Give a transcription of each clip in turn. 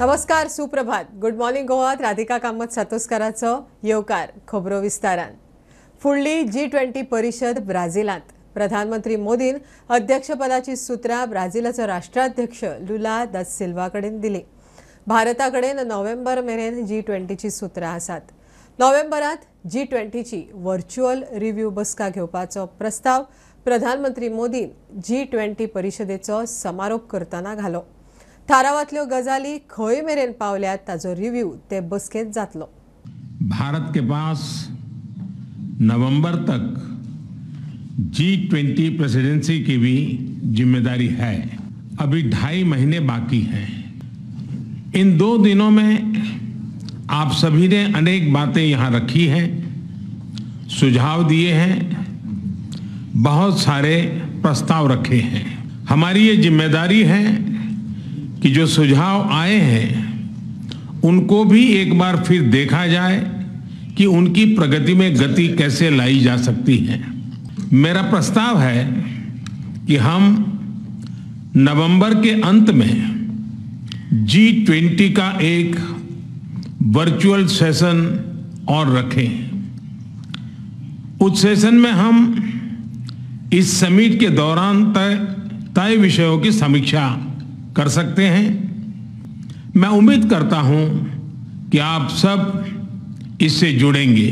नमस्कार, सुप्रभात. Good morning गोवात Radhika Kamat सातोस्काराचो येवकार. खबरो विस्तारान. फुडली G20 परिशद ब्राझिलांत. प्रधानमंत्री मोदीन अध्यक्षपदाची सूत्रां ब्राझिलाचो राष्ट्राध्यक्ष लुला दा सिल्वा कडेन दिली. भारता कडेन नोव्हेंबर मेरेन G20ची सूत्रां आसात. नोव्हेंबरात G20ची व्हर्च्युअल रिव्ह्यू बसका घेवपाचो प्रस्ताव प्रधानमंत्री मोदीन G20 परिशदेचो समारोप करतना घालो. थारावांतल्यो गजाली खंय मेरेन पावल्यात ताजो रिव्ह्यू ते बसकेंत जातलो. भारत के पास नवंबर तक G20 presidency की भी जिम्मेदारी है. अभी 2.5 महीने बाकी हैं. इन 2 दिनों में आप सभी ने अनेक बातें यहाँ रखी हैं, सुझाव दिए हैं, बहुत सारे प्रस्ताव रखे हैं. हमारी ये जिम्मेदारी है कि जो सुझाव आए हैं उनको भी एक बार फिर देखा जाए कि उनकी प्रगति में गति कैसे लाई जा सकती है. मेरा प्रस्ताव है कि हम नवंबर के अंत में G20 का एक वर्चुअल सेशन और रखें. उस सेशन में हम इस समिट के दौरान तय विषयों की समीक्षा कर सकते हैं. मैं उम्मीद करता हूं कि आप सब इससे जुड़ेंगे.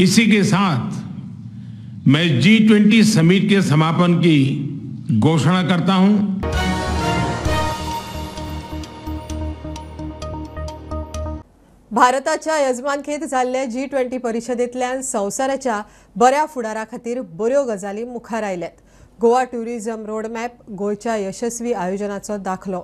इसी के साथ मैं G20 summit के समापन की घोषणा करता हूं. भारताच्या यजमानखेत जाल्ले G20 परिशदेंतल्यान संवसाराच्या बऱ्या फुडारा खातीर बऱ्यो गजाली मुखार आयल्यात. गोवा ट्युरिझम रोडमॅप गोंयच्या यशस्वी आयोजनाचो दाखलो.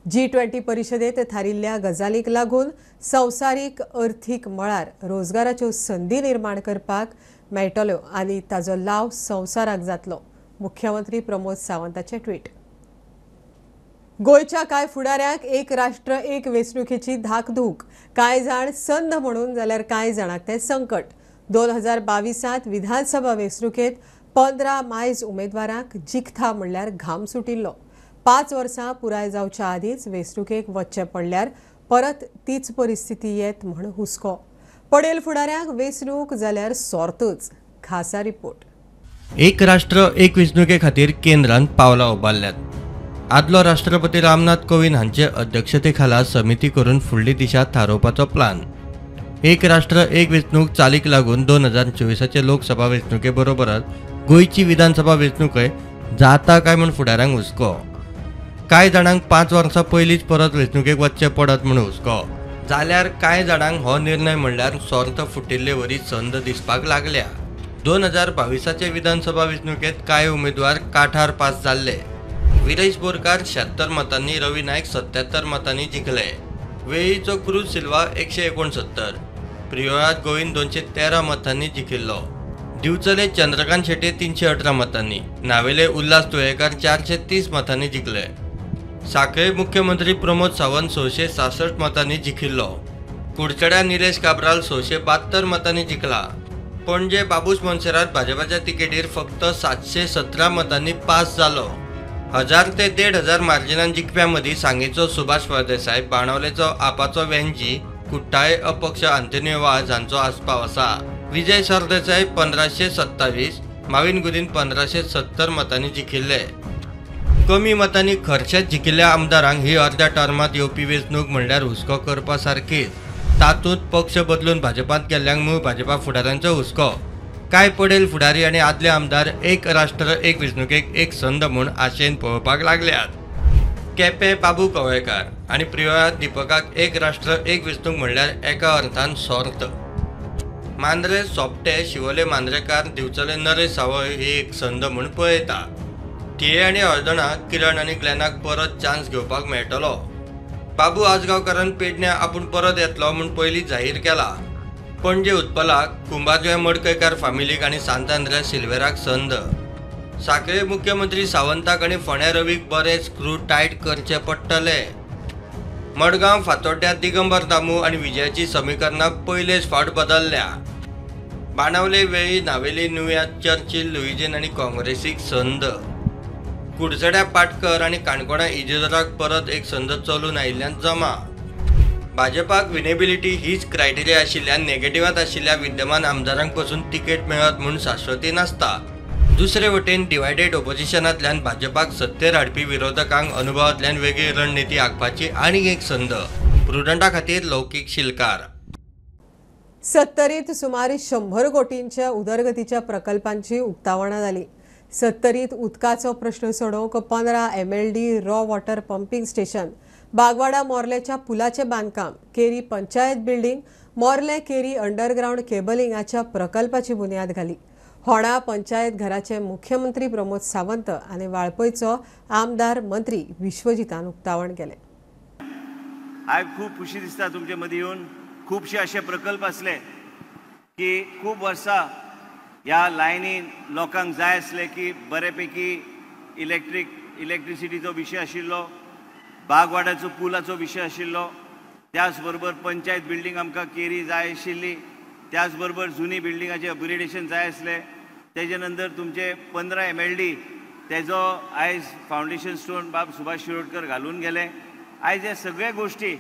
G20 परिशदेंत थारिल्ल्या गजालींक लागून संवसारीक अर्थीक मळार रोजगाराच्यो संदी निर्माण करपाक मेळटल्यो आनी ताजो लाव संवसाराक जातलो. मुख्यमंत्री प्रमोद सावंताचें ट्वीट. गोंयच्या कांय फुडाऱ्यांक एक राष्ट्र एक वेंचणुकेची धाकधूक. कांय जाण संद म्हणून जाल्यार कांय जाणांक तें संकट. 2022 विधानसभा वेंचणुकेंत 15 मायज उमेदवारांक जिखता म्हणल्यार घाम सुटिल्लो. 5 वर्सां पुराय जावच्या आदींच वेंचणुकेक वचचें पडल्यार परत तीच परिस्थिती येत म्हण हुस्को. पडेल फुडाऱ्यांक वेंचणूक जाल्यार सोर्तच. खासा रिपोर्ट. एक राष्ट्र एक वेंचणुके खातीर केंद्रान पावलां उबारल्यात. आदलो राष्ट्रपती रामनाथ कोविंद हांचे अध्यक्षते खाला समिती करून फुडली दिशा थारोवपाचो प्लान. एक राष्ट्र एक वेंचणूक चालीक लागून 2024 लोकसभा वेंचणुके बरोबरच गोंयची विधानसभा वेंचणूकय जाता काय म्हूण फुडाऱ्यांक हुस्को. कांय जाणांक 5 वर्सां पयलींच परत वेंचणुकेक वचचें पडत म्हूण हुस्को, जाल्यार कांय जाणांक हो निर्णय म्हणल्यार सोर्त फुटिल्ले वरी संद दिसपाक लागल्या. 2022 विधानसभा वेंचणुकेंत कांय उमेदवार काठार पास जाल्ले. विरेश बोरकार 76 मतांनी, रवी नायक 77 मतांनी जिखले. वेळीचो क्रूज सिल्वा 169, प्रियोळात गोविंद 213 मतांनी जिखिल्लो. दिवचले चंद्रकांत शेट्ये 318 मतांनी, नावेले उल्हास तुयेंकार 430 मतांनी जिखले. साखळे मुख्यमंत्री प्रमोद सावंत 666 मतांनी जिखिल्लो. कुडचड्या निलेश काब्राल 672 मतांनी जिखला. पणजे बाबूश मोन्सेरात भाजपाच्या तिकेटीर फक्त 717 मतांनी पास जालो. 1000 ते 1500 मार्जिनान जिखप्यां मदीं सांगेचो सुभाष फळदेसाय, बाणावलेचो आपाचो वेंजी, कुट्टाळे अपक्ष आंतोनियो वाज हांचो आस्पाव आसा. विजय सरदेसाय 1527, माविन गुदीन 1570 मतांनी जिखिल्ले. कमी मतांनी खर्शेच जिखिल्ल्या आमदारांक ही अर्द्या टर्मांत येवपी वेंचणूक म्हणल्यार हुस्को करपा सारकीच. तातूंत पक्ष बदलून भाजपांत गेल्ल्यांक मूळ भाजपा फुडाऱ्यांचो हुस्को. कांय पडेल फुडारी आनी आदले आमदार एक राष्ट्र एक वेंचणुकेक एक संद म्हूण आशेन पळोवपाक लागल्यात. केपें बाबू कवळेकार आनी प्रियोळांत दीपकाक एक राष्ट्र एक वेंचणूक म्हणल्यार एका अर्थान सोर्त. मांद्रे सोपटे, शिवोले मांद्रेकार, दिवचले नरेश सावय ही एक संद म्हूण पळयता. थिये आनी हळदोणा किरण आनी ग्लॅनाक परत चान्स घेवपाक मेळटलो. बाबू आजगांवकारान पेडण्या आपूण परत येतलो म्हूण पयलीं जाहीर केला. पणजे उत्पलाक, कुंभारजुवें मडकयकार फामिलीक आनी सांत आंद्रे सिल्वेराक संद. साखळे मुख्यमंत्री सावंताक आनी फोंड्या रवीक बरे स्क्रू टायट करचे पडटले. मडगांव फातोड्ड्या दिगंबर दामू आनी विजयाची समीकरणां पयलेच फावट बदल्ल्या. बाणावले वेळी नावेली नुव्या चर्चिल लुईजीन आनी काँग्रेसीक संद. कुडचड्या पाटकर आनी काणकोणा इजिदोराक परत एक संद चलून आयिल्ल्यान जमा. भाजपाक विनेबिलिटी हीच क्रायटेरिया आशिल्ल्यान नेगेटिव्हात आशिल्ल्या विद्यमान आमदारांक पसून तिकेट मेळत म्हूण शाश्वती नासता. दुसरे वटेन डिवायडेड ओपोजिशनांतल्यान भाजपाक सत्तेर हाडपी विरोधकांक अनुभवांतल्यान वेगळी रणनिती आंखपाची आनीक एक संद. प्रुडंटा खातीर लौकीक शिलकार. सत्तरीत सुमार 100 कोटींच्या उदरगतीच्या प्रकल्पांची उक्तावणां जाली. सत्तरीत उदकाचो प्रश्न सोडोवंक 15 MLD raw water pumping station, Bagwada मोर्लेच्या पुलाचें बांदकाम, केरी पंचायत बिल्डिंग, मोर्ले केरी अंडरग्रावंड केबलिंगाच्या प्रकल्पाची बुन्याद घाली. होणा पंचायत घराचे मुख्यमंत्री प्रमोद सावंत आनी वाळपयचो आमदार मंत्री विश्वजितान उक्तावण केलें. आयज खूब खुशी दिसता तुमचे मदीं येवन. खुबशे अशे प्रकल्प आसले की खूब वर्सां ह्या लायनीन लोकांक जाय आसले की बरेपैकी इलेक्ट्रिसिटीचो विशय आशिल्लो, बागवाड्याचो पुलाचो विशय आशिल्लो, त्याच बरोबर पंचायत बिल्डींग आमकां केरी जाय आशिल्ली, त्याच बरोबर जुनी बिल्डिंगाचें अपग्रेडेशन जाय आसलें. तेजे नंतर तुमचे 15 MLD तेजो आयज फावंडेशन स्टोन बाब सुभाष शिरोडकर घालून गेले. आयज हे सगळे गोश्टी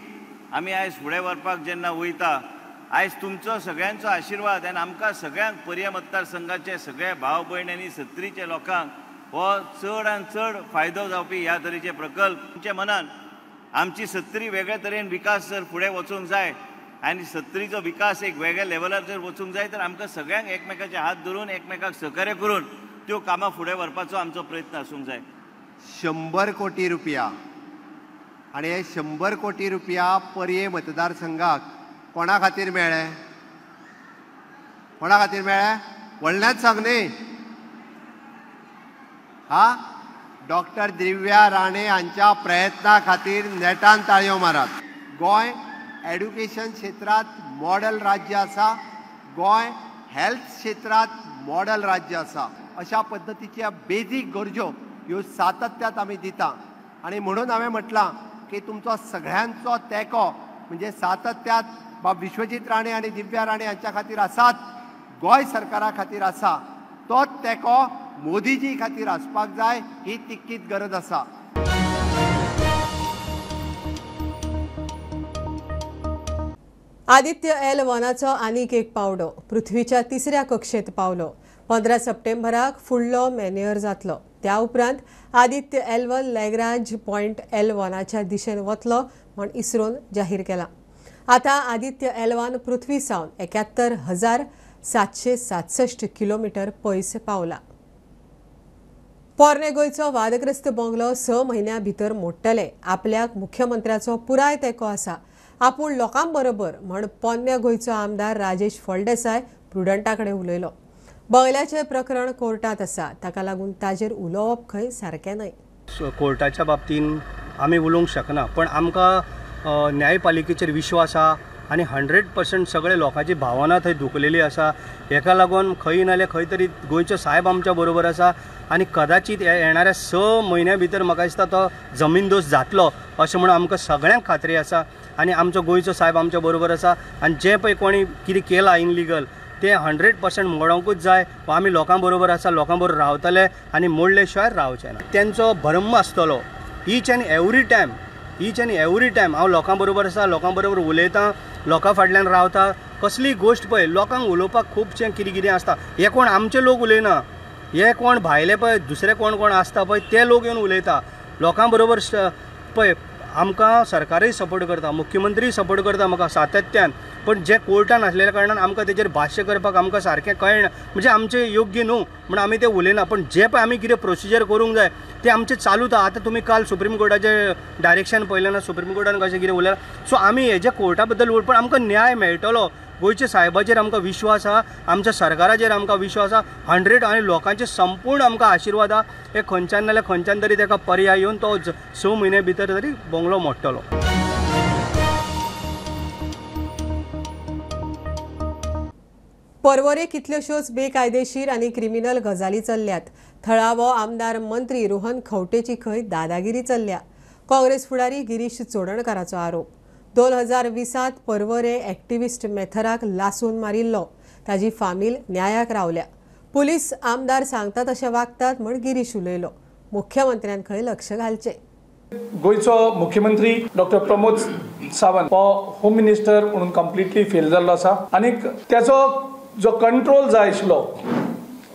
आमी आयज फुडें व्हरपाक जेन्ना वयता, आयज तुमचो सगळ्यांचो आशिर्वाद आनी आमकां सगळ्यांक पर्या मतदारसंघाचे सगळे भाव भयण आनी सत्तरीच्या लोकांक हो चड आनी चड फायदो जावपी ह्या तरेचे प्रकल्प तुमच्या मनान आमची सत्तरी वेगळ्या तरेन विकास जर फुडें वचूंक जाय आनी सत्तरीचो विकास एक वेगळ्या लेवलार जर वचूंक जाय तर आमकां सगळ्यांक एकमेकाचे हात धरून एकमेकाक सहकार्य करून त्यो कामां फुडें व्हरपाचो आमचो प्रयत्न आसूंक जाय. 100 कोटी रुपया आनी हे 100 कोटी रुपया पर्ये मतदारसंघाक कोणा खातीर मेळ्ळे? कोणा खातीर मेळ्ळे? व्हडल्यान सांग न्ही. हा, डॉक्टर दिव्या राणे हांच्या प्रयत्ना खातीर नेटान ताळयो मारात. गोंय एड्युकेशन क्षेत्रांत मॉडल राज्य आसा, गोंय हेल्थ क्षेत्रांत मॉडल राज्य आसा. अशा पद्दतीच्या बेजीक गरजो ह्यो सातत्यात आमी दिता आनी म्हणून हांवें म्हटलां की तुमचो सगळ्यांचो तेंको म्हणजे सातत्यात बाब विश्वजीत राणे आनी दिव्या राणे हांच्या खातीर आसात, गोंय सरकारा खातीर आसा, तोच तेंको मोदीजी खातीर आसपाक जाय, ही तितकीच गरज आसा. आदित्य L1 आनीक एक पावडो पृथ्वीच्या तिसऱ्या कक्षेत पावलो. 15 सप्टेंबराक फुडलो मॅन्युअर जातलो. त्या उपरांत आदित्य L1 Lagrange point L1च्या दिशेन वतलो म्हण इस्रोन जाहीर केला. आतां आदित्य L1 पृथ्वी सावन 71,767 किलोमीटर पयस पावला. पोरणे गोंयचो वादग्रस्त बंगलो 6 म्हयन्यां भितर मोडटले. आपल्याक मुख्यमंत्र्याचो पुराय तेंको आसा, आपूण लोकां बरोबर म्हण पोन्न्या गोंयचो आमदार राजेश फळदेसाय प्रुडंटा कडेन उलयलो. बंगल्याचें प्रकरण कोर्टांत आसा, ताका लागून ताजेर उलोवप खंय सारकें न्हय. कोर्टाच्या बाबतीन आमी उलोवंक शकना, पण आमकां न्यायपालिकेचेर विश्वास आसा आनी 100% सगळे लोकांची भावना थंय दुखलेली आसा. हेका लागून खंय नाल्यार खंय तरी गोंयचो सायब आमच्या बरोबर आसा आनी कदाचित येणाऱ्या 6 म्हयन्या भितर म्हाका दिसता तो जमीनदोस्त जातलो अशें म्हणून आमकां सगळ्यांक खात्री आसा. आनी आमचो गोंयचो सायब आमच्या बरोबर आसा आनी जें पळय कोणी कितें केलां इनलिगल ते 100% मोडोंकूच जाय. आमी लोकां बरोबर आसा, लोकां बरोबर रावतले आनी मोडले शिवाय रावचे ना. तेंचो भरम आसतलो each and every time, each and every time हांव लोकां बरोबर आसा, लोकां बरोबर उलयतां, लोकां फाटल्यान रावता. कसली गोश्ट पळय लोकांक उलोवपाक खुबशें कितें कितें आसता. हे कोण आमचे लोक उलयना, हे कोण भायले पळय दुसरे कोण कोण आसता पळय ते लोक येवन उलयता. लोकां बरोबर पळय आमकां सरकारय सपोर्ट करता, मुख्यमंत्रीय सपोर्ट करता म्हाका सातत्यान, पण जे कोर्टान आसलेल्या कारणान आमकां तेजेर भाश्य करपाक आमकां सारकें कळना, म्हणजे आमचें योग्य न्हू म्हण आमी तें उलयना. पण जें पळय आमी कितें प्रोसिजर करूंक जाय तें आमचें चालूच आसा. आतां तुमी काल सुप्रीम कोर्टाचें डायरेक्शन पळयलें ना, सुप्रीम कोर्टान कशें कितें उलयलां. सो आमी हेज्या कोर्टा बद्दल पण आमकां न्याय मेळटलो. गोंयच्या सायबाचेर आमकां विश्वास आसा, आमच्या सरकाराचेर आमकां विश्वास आसा 100 आनी लोकांचे संपूर्ण आमकां आशिर्वाद आसा. हे खंयच्यान नाल्यार खंयच्यान तरी ताका पर्याय येवन तो 6 म्हयन्या भितर तरी बंगलो मोडटलो. पर्वरे कितल्योश्योच बेकायदेशीर आनी क्रिमिनल गजाली चल्ल्यात. थळावो आमदार मंत्री रोहन खंवटेची खंय दादागिरी चल्ल्या. काँग्रेस फुडारी गिरीश चोडणकाराचो आरोप. 2020 पर्वरे एक्टिविस्ट मेथराक लासून मारिल्लो, ताजी फामील न्यायाक रावल्या. पुलीस आमदार सांगता तशें वागतात म्हण गिरीश उलयलो. मुख्यमंत्र्यान खंय लक्ष घालचें. गोंयचो मुख्यमंत्री डॉक्टर प्रमोद सावंत हो होम मिनिस्टर म्हणून कंप्लिटली फेल जाल्लो आसा आनी त्याचो जो कंट्रोल जाय आशिल्लो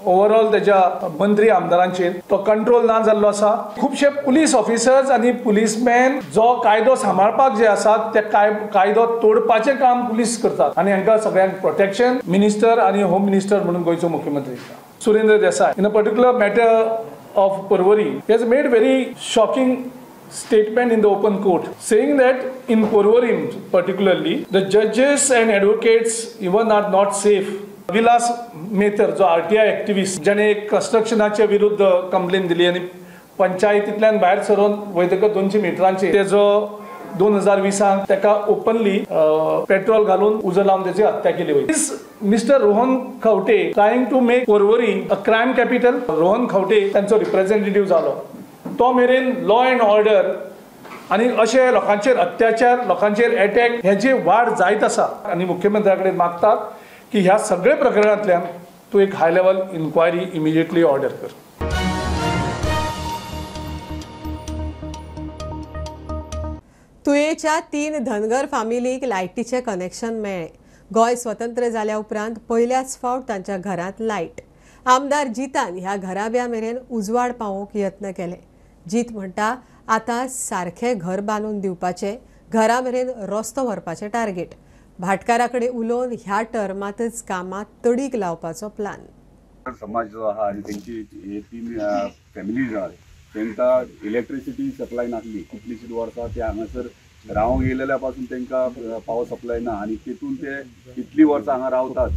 ओवरऑल त्याच्या मंत्री आमदारांचेर तो कंट्रोल ना जाल्लो आसा. खुबशे पुलीस ऑफिसर्स आनी पुलीसमॅन जो कायदो सांबाळपाक जे आसा ते कायदो तोडपाचें काम पुलीस करतात आनी हांकां सगळ्यांक प्रोटेक्शन मिनिस्टर आनी होम मिनिस्टर म्हणून गोंयचो मुख्यमंत्री Surendra Desai in a particular matter of Porvorim has made very shocking statement in the open court saying that in Porvorim particularly the judges and advocates even are not safe. Vilas Metar जो RTI activist ज्याने कन्स्ट्रक्शनाच्या विरुद्ध complain दिली आनी पंचायतींतल्यान भायर सरून वयतकच 200 मिटरांचे तेजो 2020 ताका ओपनली पेट्रोल घालून उजो लावन त्याची हत्या केली वयता. Is mister Rohan Khaunte trying to make Porvorim a crime capital. Rohan Khaunte तांचो रिप्रेझेंटेटिव्ह जालो तो मेरेन लॉ अँड ऑर्डर आनी अशे लोकांचेर अत्याचार लोकांचेर एटॅक हेची वाड जायत आसा आनी मुख्यमंत्र्या कडेन मागतात की ह्या सगळे प्रकरणांतल्यान तूं एक high level inquiry immediately order कर. तुयेच्या 3 धनगर फामिलीक लायटीचें कनेक्शन मेळ्ळें. गोंय स्वतंत्र जाल्या उपरांत पयल्याच फावट तांच्या घरांत लायट. आमदार जितान ह्या घराब्या मेरेन उजवाड पावोवंक यत्न केले. जीत म्हणटा आतां सारखें घर बांदून दिवपाचें, घरा मेरेन रस्तो व्हरपाचें टार्गेट. भाटकारा कडेन उलोवन ह्या टर्मांतच कामां तडीक लावपाचो प्लान. समाज जो आहा आनी तेंची हे 3 फॅमिलीज आहा तांकां इलेक्ट्रिसिटी सप्लाय नासली कितलीशींच वर्सां ते हांगासर रावंक येयलेल्या पासून तांकां पावर सप्लाय ना आनी तेतून ते कितलीं वर्सां हांगा रावतात,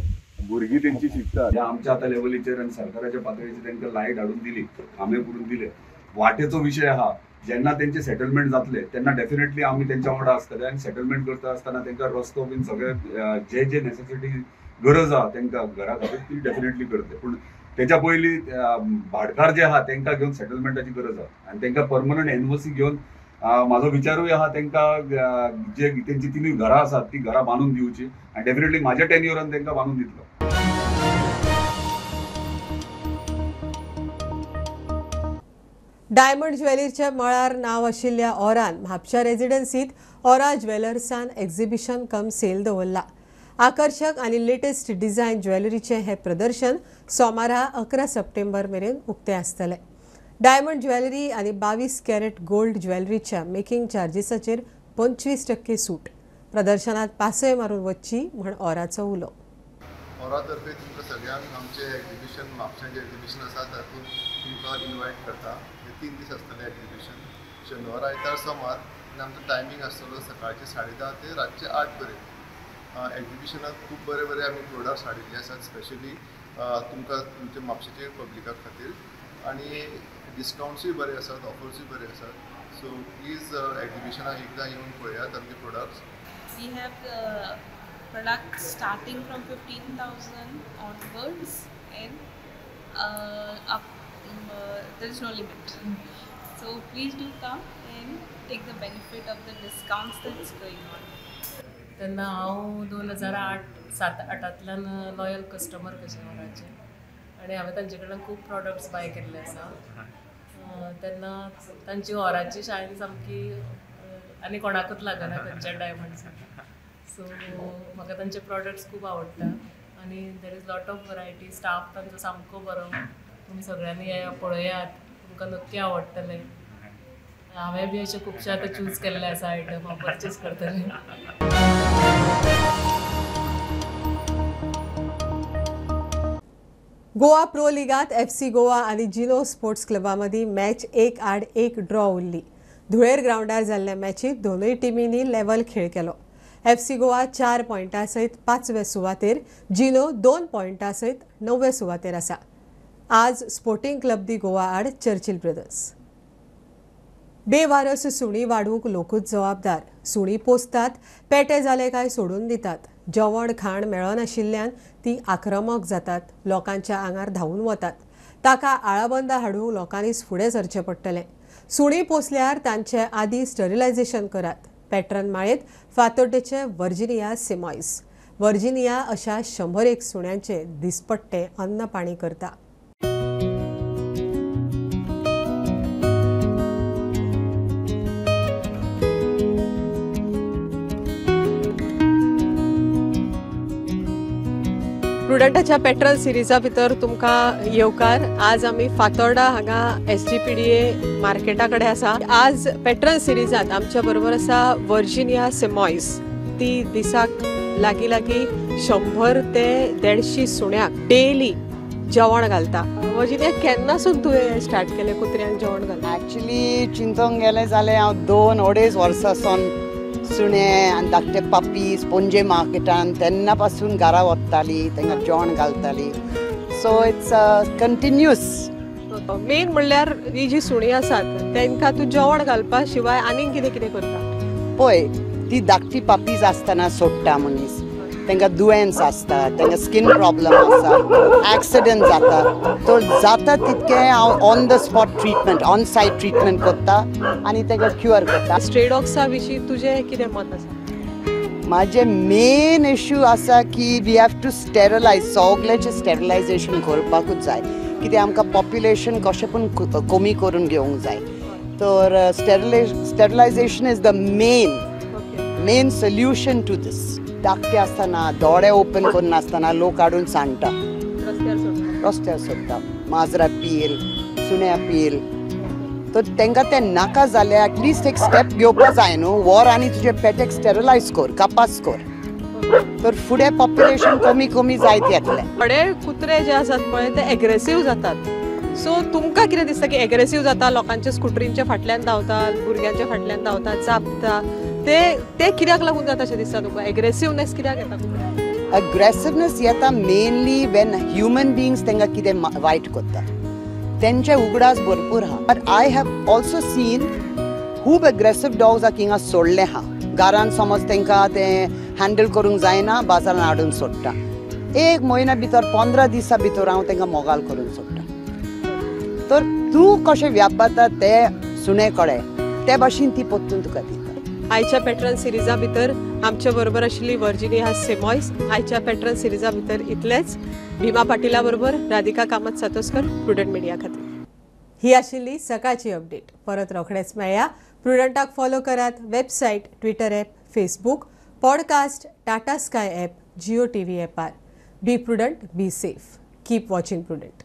भुरगीं तेंची शिकतात. आमच्या आतां लेवलीचेर आनी सरकाराच्या पातळीचेर तांकां लायट हाडून दिली, खांबे करून दिले. वाटेचो विशय आहा, जेन्ना तेंचे सेटलमेंट जातले तेन्ना डेफिनेटली आमी तेंच्या वांगडा आसतले आनी सेटलमेंट करता आसतना तांकां रस्तो बीन सगळे जे जे नेसेसिटी गरज आहा तांकां घरा खातीर ती डेफिनेटली करतले. पूण तेच्या पयलीं भाटकार जे आहा तांकां घेवन सेटलमेंटाची गरज आहा आनी तांकां परमनंट एनओसी घेवन म्हाजो विचारूय आहा तांकां जे तेंची 3 घरां आसात ती घरां बांदून दिवची आनी डेफिनेटली म्हाज्या टेन्युअरान तांकां बांदून दितलो. डायमंड ज्वेलरीच्या मळार नांव आशिल्ल्या ऑरान म्हापशा रेजिडन्सीत ऑरा ज्वेलर्सान एक्झिबिशन कम सेल दवरला. आकर्शक आनी लेटेस्ट डिझायन ज्वेलरीचें हें प्रदर्शन सोमारा 11 सप्टेंबर मेरेन उक्तें आसतलें. डायमंड ज्वेलरी आनी 22 कॅरेट गोल्ड ज्वेलरीच्या मेकिंग चार्जीसाचेर 25% सूट. प्रदर्शनात पासय मारून वच्ची म्हण ऑराचो उलो. ऑरा तर्फे तुमकां सगळ्यांक आमचें एक्झिबिशन म्हापशाचें एक्झिबिशन आसा तातूंत तुमकां इनवायट करता. 3 दीस आसतलें एक्झिबिशन, शेनवार आयतार सोमार आनी आमचो टायमींग आसतलो सकाळचे 10:30 ते रातचे 8 पर्यंत. एक्झिबिशनाक खूब बरे बरे आमी प्रोडक्ट्स हाडिल्ले आसात स्पेशली तुमकां तुमच्या म्हापशेचे पब्लिका खातीर आनी डिस्कावंट्सूय बरे आसात, ऑफर्सूय बरे आसात. सो प्लीज एक्झिबिशनाक एकदां येवन पळयात आमचे products. We have products starting from 15,000 onwards and up, there is no limit. So please do come and take the benefit of the discounts that's going on. तेन्ना हांव 2008 7-8 लॉयल कस्टमर कशें ऑराचें आनी हांवें तांचे कडल्यान खूब प्रोडक्ट्स बाय केल्ले आसा. तेन्ना तांची ऑराची शायन सामकी आनी कोणाकूच लागना खंयच्या डायमंड्साक. सो म्हाका तांचे प्रोडक्ट्स खूब आवडटा आनी there is lot of variety. Staff तांचो सामको बरो. तुमी सगळ्यांनी येया पळयात, तुमकां नक्की आवडटलें. हांवें बी अशें खुबशे आतां चूज केल्ले आसा आयटम, हांव परचेज करतलें. गोवा प्रो लिगांत FC Goa आनी जिनो स्पोर्ट्स क्लबा मदीं मॅच 1-1 ड्रॉ उरली. धुळेर ग्रावंडार जाल्ल्या मॅचीत दोनूय टिमींनी लेवल खेळ केलो. FC Goa 4 पॉयंटा सयत 5वे सुवातेर, जिनो 2 पॉयंटा सयत 9वे सुवातेर आसा. आज स्पोर्टिंग क्लब दी गोवा आड चर्चिल ब्रदर्स. बेवारस सुणी वाडूंक लोकूच जबाबदार. सुणी पोसतात, पेटे जाले काय सोडून दितात. जेवण खाण मेळनाशिल्ल्यान ती आक्रमक जातात, लोकांच्या आंगार धांवून वतात. ताका आळाबंदा हाडूंक लोकांनीच फुडें सरचें पडटलें. सुणी पोसल्यार तांचे आदी स्टरिलायझेशन करात. पॅटर्न माळेत फातोड्डेचे वर्जिनिया सिमॉयस. वर्जिनिया अशा 101 सुण्यांचे दिसपट्टे अन्न पाणी करता. प्रुडंटाच्या पेट्रल सिरिजा भितर तुमकां येवकार. आज आमी फातोर्डा हांगा SGPDA मार्केटा कडेन आसा. आज पेट्रल सिरिजांत आमच्या बरोबर आसा वर्जिनिया सेमॉयस. ती दिसाक लागीं लागीं 100 ते 150 सुण्याक डेली जेवण घालता. वर्जिनिया, केन्नासून तुवें स्टार्ट केलें कुत्र्यांक जेवण घालता? एक्चुली चिंतूंक गेलें जाल्यार हांव 2-2.5 वर्सां सावन सुणे आनी धाकटे पापीस पणजे मार्केटान तेन्ना पासून घरा वताली, तांकां जेवण घालताली. So it's continuous. Main म्हणल्यार ही जी सुणी आसात तांकां तूं जेवण घालपा शिवाय आनीक कितें कितें करता? पळय, ती धाकटी पापीस आसतना सोडटा मनीस, तांकां दुयेंस आसता, तांकां स्कीन प्रॉब्लम आसा, एक्सिडंट जाता, तर जाता तितकें हांव on the spot treatment, on site treatment करता आनी तांकां क्युअर करता. स्ट्रे डॉग्सा विशीं तुजें कितें मत आसा? म्हाजें मेन इश्यू आसा की we have to sterilise, सगळ्याचें स्टेरिलायजेशन करपाकूच जाय. कित्याक आमकां पॉप्युलेशन कशें पूण कमी करून घेवंक जाय. तर sterilization is the main solution to this. धाकटे आसतना दोळे ओपन करून आसतना लोक हाडून सांडटा, रस्त्यार सोडटा, माजरां पील, सुण्या पील. तर तांकां तें नाका जाल्यार एटलिस्ट एक स्टेप घेवपा जाय न्हू. व्हर आनी तुजे पेटेक स्टेरिलायज कर, कापास कर, तर फुडें पॉप्युलेशन कमी कमी जायत येतलें. थोडे कुत्रे जे आसात पळय ते एग्रेसीव जातात. सो तुमकां कितें दिसता की एग्रेसीव जाता, लोकांच्या स्कुटरींच्या फाटल्यान धांवतात, भुरग्यांच्या फाटल्यान धांवतात, चापता, ते कित्याक लागून जाता अशें दिसता तुमकां? एग्रेसिवनेस कित्याक येता तुमकां? अग्रेसिवनेस येता मेनली when human beings तांकां कितें वायट करता, तेंचे उगडास भरपूर आहा. But I have also seen खूब अग्रेसीव डॉग्स हिंगा सोडले आहा. घरान समज तांकां तें हँडल करूंक जायना, बाजारान हाडून सोडटा. 1 म्हयन्या भितर 15 दिसां भितर हांव तांकां मोगाल करून सोडटा. तर तूं कशें व्यापता ते सुणे कडेन ते भाशेन ती परतून तुका दिता. आयच्या पेट्रल सिरिजा भितर आमच्या बरोबर आशिल्ली वर्जिनिया सेमॉयस. आयच्या पेट्रल सिरिजा भितर इतलेंच. भीमा पाटिला बरोबर राधिका कामत सातोस्कर, प्रुडंट मिडिया खातीर. ही आशिल्ली सकाळची अपडेट. परत रोखडेच मेळया. प्रुडंटाक फॉलो करात website, Twitter app, Facebook, podcast, Tata Sky app, Jio TV ॲपार. Be prudent, be safe, keep watching Prudent.